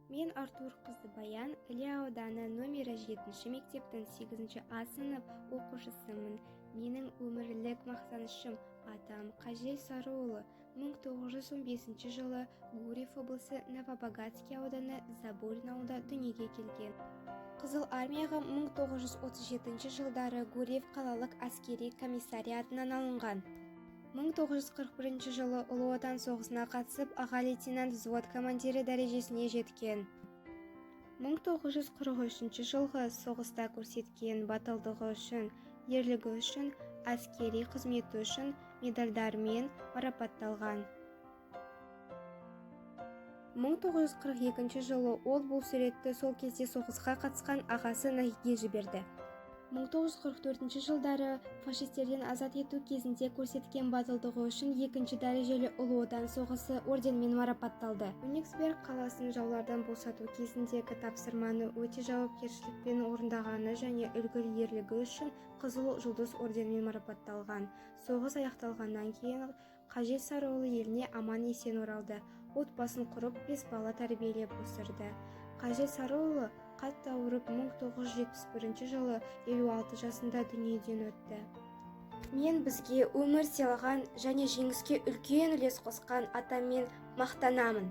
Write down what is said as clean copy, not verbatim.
Мен, Артур қызы Баян, Іле ауданы нөмірі 7 мектептің 8 А сынып оқушысымын. Менің өмірлік мақтанышым — атам Қажел Сарыұлы. 1915 жылы Гурьев облысы, Новобогатский ауданы, Заборин ауылында дүниеге келген. Қызыл армияға 1937 жылдары Гурьев қалалық әскери комиссариатынан алынған. 1941 жылы Ұлы Отан соғысына қатысып, аға лейтенант, взвод командирі дәрежесіне жеткен. 1943 жылғы соғыста көрсеткен батылдығы үшін, «Ерлігі үшін», «Әскери қызметі үшін» медальдарымен марапатталған. 1942 жылы ол бұл суретті сол кезде соғысқа қатысқан ағасы Нахиге жіберді. 1944 жылдары фашистерден азат ету кезінде көрсеткен батылдығы үшін екінші дәрежелі Ұлы Отан соғысы орденімен марапатталды. Кёнигсберг қаласын жаулардан босату кезіндегі тапсырманы өте жауапкершілікпен орындағаны және үлгілі ерлігі үшін Қызыл Жұлдыз орденімен марапатталған. Соғыс аяқталғаннан кейін Қажел Сарыұлы еліне аман-есен оралды. Отбасын құрып, бес бала тәрбиелеп өсірді. Қажел Сарыұлы қатты ауырып, 1971 жылы 56 жасында дүниеден өтті. Мен бізге өмір сыйлаған және жеңіске үлкен үлес қосқан атаммен мақтанамын.